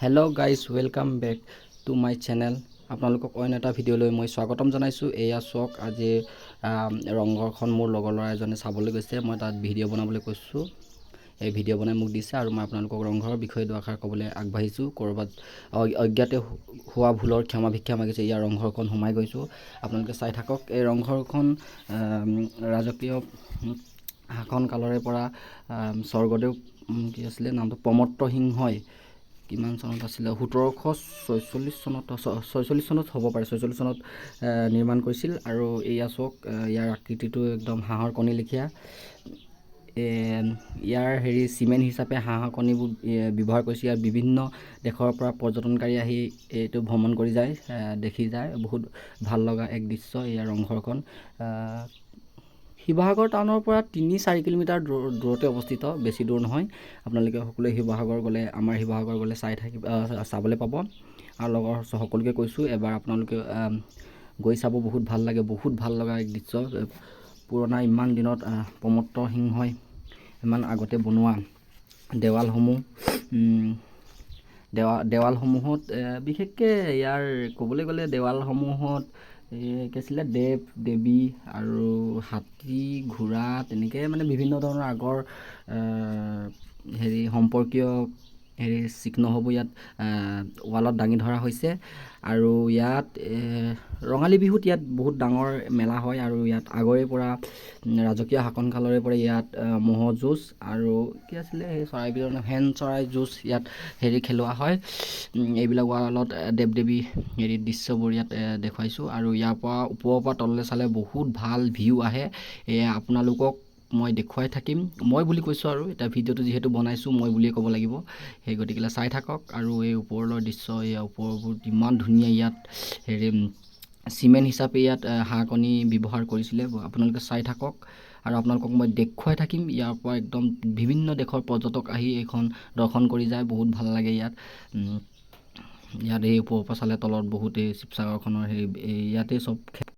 Hello guys, welcome back to my channel. আপোনালোকক অইন এটা ভিডিঅ'লৈ মই স্বাগতম জনাইছোঁ। এয়া চাওক, আজি ৰংঘৰখন মোৰ লগৰ ল'ৰা এজনে চাবলৈ গৈছে। মই তাত ভিডিঅ' বনাবলৈ কৈছোঁ। এই ভিডিঅ' বনাই মোক দিছে আৰু মই আপোনালোকক ৰংঘৰৰ বিষয়ে দুআষাৰ ক'বলৈ আগবাঢ়িছোঁ। ক'ৰবাত অজ্ঞাতে হোৱা ভুলৰ ক্ষমা ভিক্ষা মাগিছোঁ। ইয়াৰ ৰংঘৰখন সোমাই গৈছোঁ, আপোনালোকে চাই থাকক। এই ৰংঘৰখন ৰাজকীয় শাসন কালৰে পৰা স্বৰ্গদেউ, কি আছিলে নামটো, প্ৰমত্ত সিংহই কিমান চনত আছিলে, 1746 চনত, 46 চনত হ'ব পাৰে, 46 চনত নিৰ্মাণ কৰিছিল। আৰু এয়া চাওক, ইয়াৰ আকৃতিটো একদম হাঁহৰ কণী লেখীয়া। ইয়াৰ হেৰি চিমেণ্ট হিচাপে হাঁহৰ কণীবোৰ ব্যৱহাৰ কৰিছে। ইয়াত বিভিন্ন দেশৰ পৰা পৰ্যটনকাৰী আহি এইটো ভ্ৰমণ কৰি যায়, দেখি যায়। বহুত ভাল লগা এক দৃশ্য ইয়াৰ ৰংঘৰখন। শিৱসাগৰ টাউনৰ পৰা 3-4 কিলোমিটাৰ দূৰতে অৱস্থিত, বেছি দূৰ নহয়। আপোনালোকে সকলোৱে শিৱসাগৰ গ'লে, আমাৰ শিৱসাগৰ গ'লে চাই থাকিব, চাবলৈ পাব। আৰু লগৰ সকলোকে কৈছোঁ, এবাৰ আপোনালোকে গৈ চাব, বহুত ভাল লাগে, বহুত ভাল লগা এক দৃশ্য। পুৰণা ইমান দিনত প্ৰমত্ত সিংহই ইমান আগতে বনোৱা দেৱালসমূহ, দেৱালসমূহত বিশেষকৈ ইয়াৰ ক'বলৈ গ'লে দেৱালসমূহত এই কি আছিলে, দেৱ দেৱী আৰু হাতী, ঘোঁৰা, তেনেকৈ মানে বিভিন্ন ধৰণৰ আগৰ হেৰি সম্পৰ্কীয় হেৰি চিহ্নসমূহ ইয়াত ৱালত দাঙি ধৰা হৈছে। আৰু ইয়াত ৰঙালী বিহুত ইয়াত বহুত ডাঙৰ মেলা হয়। আৰু ইয়াত আগৰে পৰা, ৰাজকীয় শাসন কালৰে পৰা ইয়াত ম'হৰ যুঁজ আৰু কি আছিলে সেই চৰাইবিধৰ নাম, শেন চৰাই যুঁজ ইয়াত হেৰি খেলোৱা হয়। এইবিলাক ৱালত দেৱ দেৱী হেৰি দৃশ্যবোৰ ইয়াত দেখুৱাইছোঁ। আৰু ইয়াৰ পৰা ওপৰৰ পৰা তললৈ চালে বহুত ভাল ভিউ আহে। এয়া আপোনালোকক মই দেখুৱাই থাকিম। মই বুলি কৈছোঁ আৰু এতিয়া ভিডিঅ'টো যিহেতু বনাইছোঁ, মই বুলিয়ে ক'ব লাগিব। সেই গতিকেলৈ চাই থাকক। আৰু এই ওপৰৰ দৃশ্য, এই ওপৰবোৰ ইমান ধুনীয়া। ইয়াত হেৰি চিমেণ্ট হিচাপে ইয়াত হাঁহ কণী ব্যৱহাৰ কৰিছিলে। আপোনালোকে চাই থাকক আৰু আপোনালোকক মই দেখুৱাই থাকিম। ইয়াৰ পৰা একদম বিভিন্ন দেশৰ পৰ্যটক আহি এইখন দৰ্শন কৰি যায়। বহুত ভাল লাগে ইয়াত। ইয়াত এই ওপৰৰ পৰা চালে তলত বহুত এই শিৱসাগৰখনৰ সেই ইয়াতে চব।